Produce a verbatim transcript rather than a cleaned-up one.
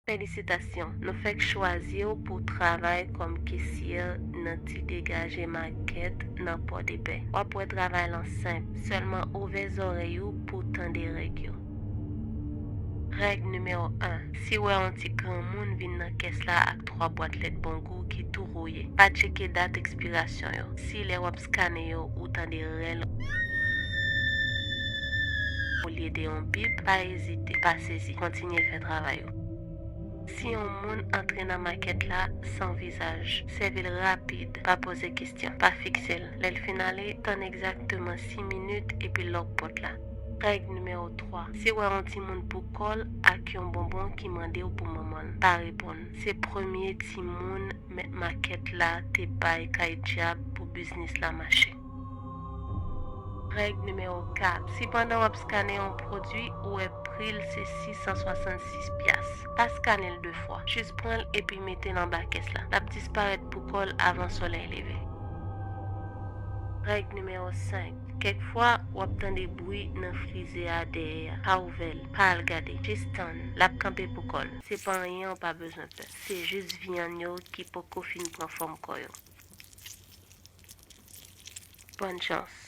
Felisitasyon! Nou fèk chwazi w pou w travay kòm kesyè nan Ti Degaje Makèt nan Pòdepè. W ap wè travay lan senp, sèlman ouvè zòrèy ou pou w tande règ yo. Règ nimewo en. Si w wè yon ti granmoun vin nan kès la ak twa bwat lèt bongou ki tou wouye, pa tcheke dat ekspirasyon yo. Si lè w ap skane yo ou tande rèl olye de yon bip, pa ezite, pa sezi, kontinye fè travay ou. Si yon moun antre nan makèt la san vizaj, sèvi l rapid, pa poze kesyon, pa fikse l. Lè l fin ale, tann egzakteman sis minit epi lòk pòt la. Règ nimewo twa. Si w wè yon timoun pou kò l ak yon bonbon ki mande w pou manman l, pa reponn. Se premye timoun mèt makèt la te bay kay dyab pou biznis la mache. Règ nimewo kat. Si pandan w ap skane yon pwodui, ou wè pri l se sis san swasannsis pyas, pa skane l de fwa. Jis pran l epi mete l anba kès la. L ap disparèt pou kò l avan solèy leve. Règ nimewo senk. Kèk fwa, w ap tande bri nan frize a dèyè a. Pa ouvè l, pa al gade. Jis tann. L ap kanpe pou kò l. Se pa anyen ou pa bezwen pè. Se jis vyann yo ki poko fin pran fòm kò yo. Bòn chans.